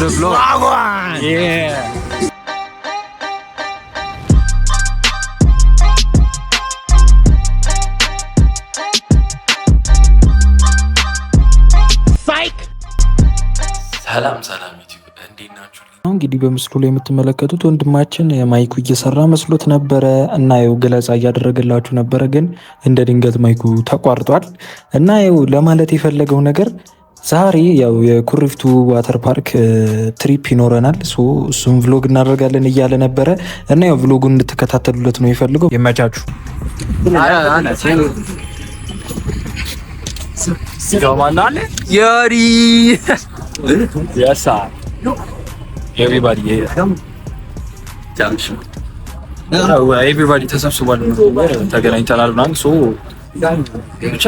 The vlog. Yeah. ሰላም ሰላም ዩቲዩብ፣ እንዴት ናችሁ? እንግዲህ በምስሉ ላይ የምትመለከቱት ወንድማችን ማይኩ እየሰራ መስሎት ነበረ እና ይኸው ገለጻ እያደረገላችሁ ነበረ፣ ግን እንደ ድንገት ማይኩ ተቋርጧል። እና ይኸው ለማለት የፈለገው ነገር ዛሬ ያው የኩሪፍቱ water park trip ይኖረናል፣ እሱም vlog እናደርጋለን እያለ ነበረ እና ያው vlog ኡን እንድትከታተሉለት ነው የፈልገው። ይመቻችሁ። ያሪ Yes, everybody everybody ተሰብስቧል፣ ተገናኝተናል ምናምን፣ so ብቻ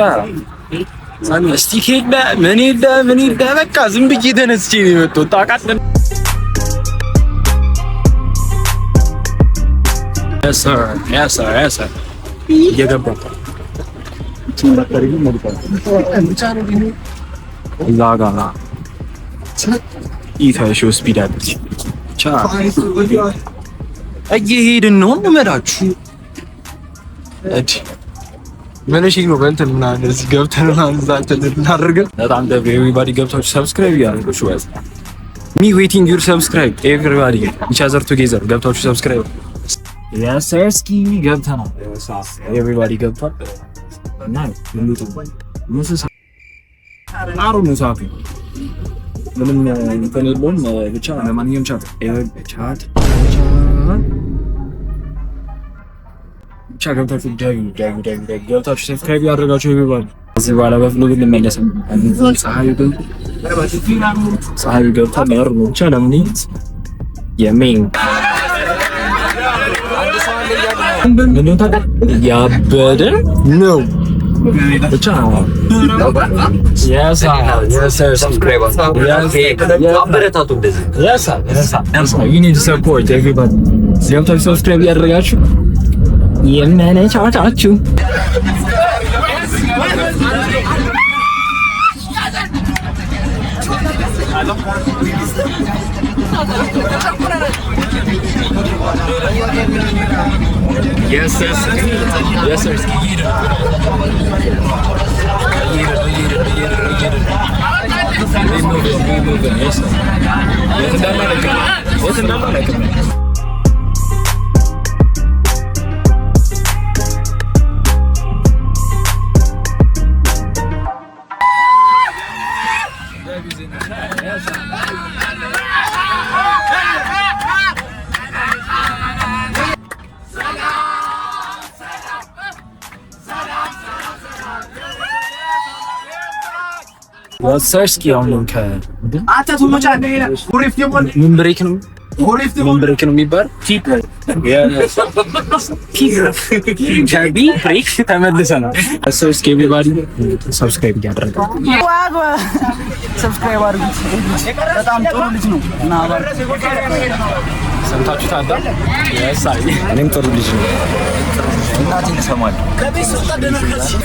stick የለ ምን የለ ምን የለ፣ በቃ ዝም ብዬ ተነስቼ ነው የመጣሁት። ታውቃለህ። Yes sir. Yes sir. Yes sir. እየገባሁ እዛ ጋር ኢታሾ ስፒድ አለች። ብቻ እየሄድን ነው እንመዳችሁ። እዲ ምን እሺ ነው በእንትን ምናምን እዚህ ገብተን ምናምን እዛ እንትን እናደርገን። በጣም ደብ everybody ገብታችሁ subscribe እያደረጋችሁ፣ me waiting your subscribe, everybody, each other together ገብታችሁ subscribe። Yes sir, እስኪ ገብተናል። Everybody ገብቷል እና አሩ ነው፣ ሰዓቱ ምንም እንትን የለውም። ብቻ ለማንኛውም chat chat ብቻ ገብታችሁ ዳዩ ዳዩ ዳዩ ዳዩ ገብታችሁ subscribe ያደረጋችሁ everybody። ከዚህ በኋላ በ vlog እንመለስም። ፀሐዩ ግን ፀሐዩ ገብቷል። ነው ብቻ ለምን የሜን ምን ያበደ ነው ብቻ። Yes sir. አበረታቱ እንደዚህ። Yes sir. You need to support everybody. ገብታችሁ subscribe ያደረጋችሁ የመነቻቻችሁ። Yes, sir. Yes, sir. We moving, we moving. Yes, sir. የት እንዳለ አላውቅም። የት እንዳለ አላውቅም። ሰርስኪ አሁን ምን break ነው? ምን break ነው የሚባል break ተመልሰናል። እስኪ everybody subscribe እያደረገ Subscribe አድርጉት። በጣም ጥሩ ልጅ ነው እና ሰምታችሁታል። እኔም ጥሩ ልጅ ነው። እናቴን እሰማለሁ።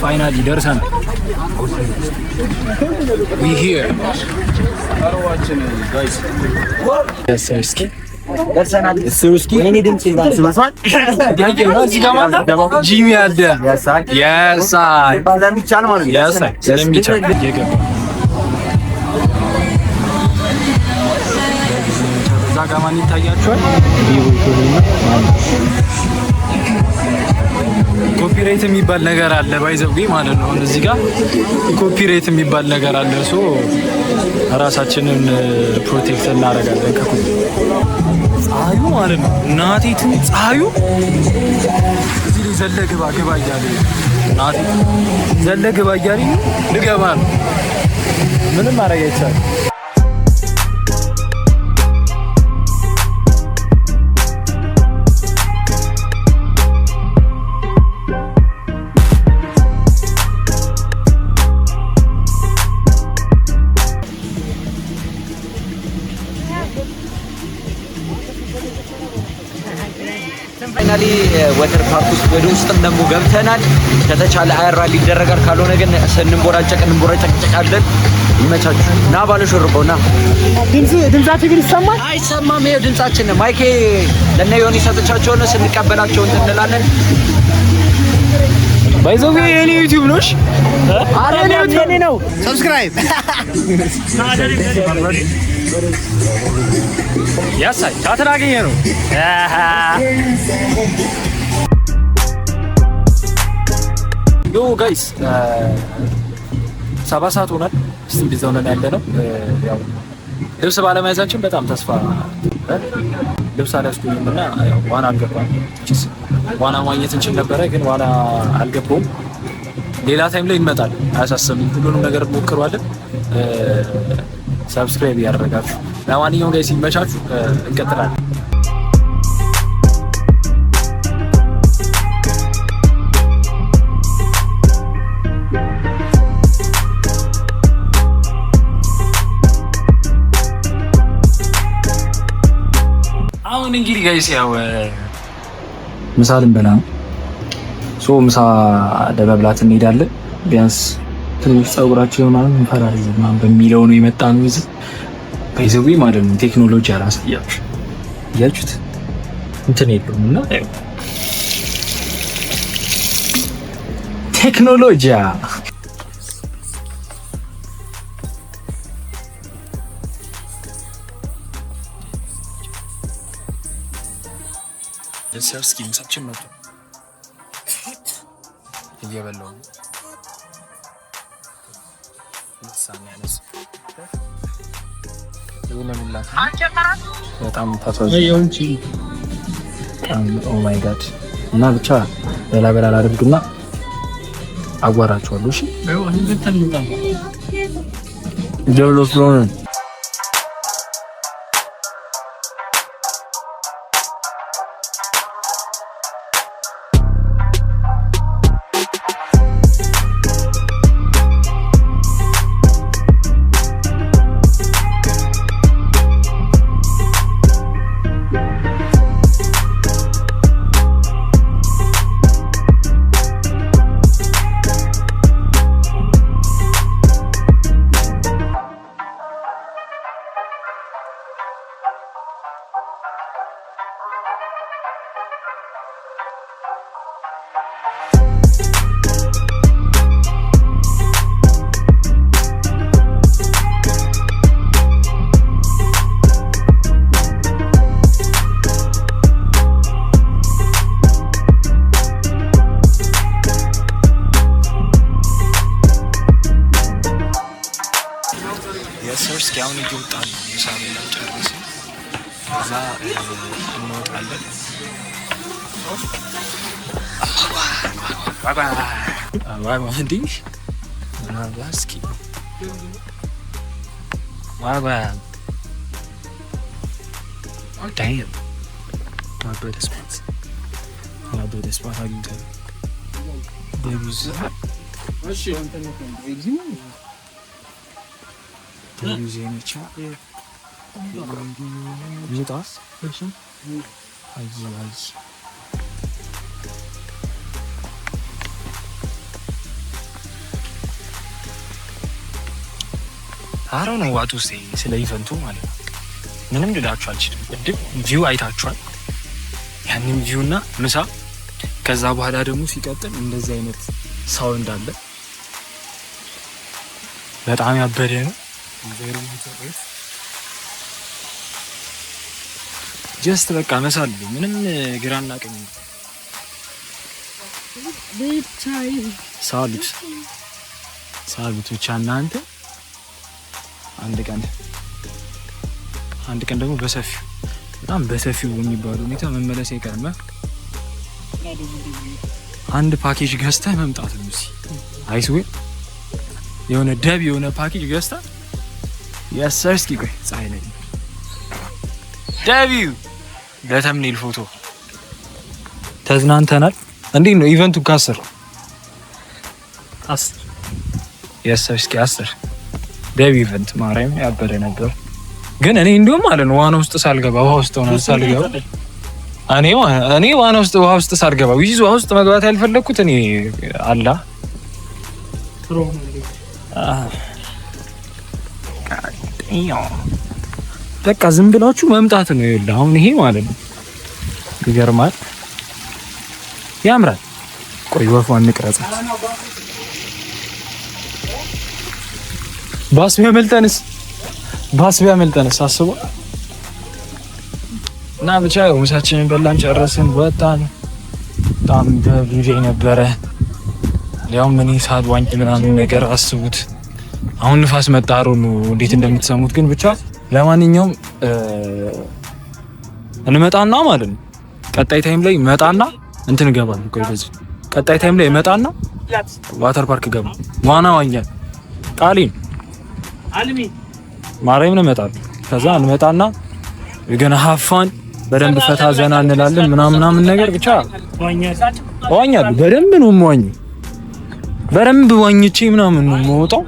Finally ደርሰናል። We here. እስኪ ደርሰናል። እስኪ ጂሚ አለ። ስለሚቻል እየገባ እዛ ጋ ማን ይታያችኋል? Copyright የሚባል ነገር አለ፣ by the way ማለት ነው። እዚህ ጋር copyright የሚባል ነገር አለ። So ራሳችንን protect እናደርጋለን ከኮፒ ፀሐዩ ማለት ነው። እናቴ ትሙት ፀሐዩ እዚህ ላይ ዘለ ግባ ግባ እያለ፣ እናቴ ዘለ ግባ እያለ ልገባ ነው። ምንም ማድረግ አይቻልም። Finally water park ውስጥ ወደ ውስጥም ደግሞ ገብተናል። ከተቻለ IRL ይደረጋል፣ ካልሆነ ግን ስንንቦራጨቅ እንቦራጨቅጨቃለን። ይመቻችሁ። ና ባለሾርባው ና። ድምጻችን ግን ይሰማል? አይሰማም። ይኸው ድምጻችን ማይኬ ለእነ ዮኒ ሰጥቻቸው ነው። ስንቀበላቸው እንትን እንላለን። By the way የኔ YouTube ነው። እሺ ኧረ የኔ ነው። Subscribe. ያሳይ ታትን አገኘ ነው። Yo guys, 7 ሰዓት ሆኗል። እስቲ እዛው ነን ያለ ነው። ያው ልብስ ባለመያዛችን በጣም ተስፋ ልብስ አልያዝኩኝም እና ያው ዋና አልገባም። ዋና ማግኘት እንችል ነበረ፣ ግን ዋና አልገባውም። ሌላ time ላይ እንመጣለን። አያሳስብም። ሁሉንም ነገር እንሞክረዋለን። Subscribe እያደረጋችሁ ለማንኛውም guys ይመቻችሁ። እንቀጥላለን። አሁን እንግዲህ guys ያው ምሳ ልንበላ ነው። So ምሳ ለመብላት እንሄዳለን። ቢያንስ ትንሽ ፀጉራችን ምናምን እንፈራለን ምናምን በሚለው ነው የመጣ ነው። እዚህ by the way ማለት ነው ቴክኖሎጂ አላሳያችሁ እያችሁት እንትን የለውም እና ያው ቴክኖሎጂ። እስኪ ምሳችን መጥቶ እየበላሁ ነው። ምሳሌ ያነስ በጣም oh my God. እና ብቻ በላ በላ ላድርግና አጓራችኋለሁ። እሺ ጀብሎ ስለሆነ እስኪ አሁን እየወጣን ነው። ምሳ በላን ጨረስን። ከዛ እንወጣለን። እንዲህ እስኪ wagwan. Damn, ያበደ spot፣ ያበደ spot አግኝተን ደብዝ ደብዝ ነቻ እንውጣስ። አይ አይ I don't know what to say ስለ event ኡ ማለት ነው። ምንም ልላችሁ አልችልም። ቅድም view አይታችኋል። ያንን view እና ምሳ፣ ከዛ በኋላ ደግሞ ሲቀጥል እንደዚህ አይነት sound አለ። በጣም ያበደ ነው። Just በቃ መሳል ምንም ግራና ቀኝ ሳሉት ሳሉት ብቻ እናንተ አንድ ቀን አንድ ቀን ደግሞ በሰፊው በጣም በሰፊው በሚባል ሁኔታ መመለስ አይቀርም። አንድ ፓኬጅ ገዝተህ መምጣት ነው። እዚህ I swear የሆነ ደብ የሆነ ፓኬጅ ገዝተህ yes sir። እስኪ ቆይ ፀሐይ ላይ W ለ thumbnail ፎቶ ተዝናንተናል። እንዴት ነው event ኡ? ከ10 10 yes sir። እስኪ 10 W event ማርያም ያበደ ነበር። ግን እኔ እንዲሁም ማለት ነው ዋና ውስጥ ሳልገባ ውሃ ውስጥ ሆነ ሳልገባ እኔ ዋና ውስጥ ውሃ ውስጥ ሳልገባ ዊዝ ውሃ ውስጥ መግባት ያልፈለግኩት እኔ አላ በቃ ዝም ብላችሁ መምጣት ነው። ይኸውልህ አሁን ይሄ ማለት ነው ይገርማል፣ ያምራል። ቆይ ወፏን እንቅረጻት። ባስ ቢያመልጠንስ? ባስ ቢያመልጠንስ አስቦ እና ብቻ ያው ምሳችንን በላን፣ ጨረስን፣ ወጣን። በጣም በብሬ ነበረ። ያውም እኔ ሳልዋኝ ምናምን ነገር አስቡት። አሁን ንፋስ መጣሩ ነው እንዴት እንደምትሰሙት ግን ብቻ ለማንኛውም እንመጣና ማለት ነው ቀጣይ time ላይ መጣና እንትን እገባለሁ። ቆይ በዚህ ቀጣይ time ላይ መጣና water park ገባ ዋና ዋኛል ቃሊን ማርያምን እመጣለሁ። ከዛ እንመጣና ገና have fun በደንብ ፈታ ዘና እንላለን ምናምን ምናምን ነገር ብቻ እዋኛለሁ። በደንብ ነው የምዋኘው። በደንብ ዋኝቼ ምናምን ነው የምወጣው።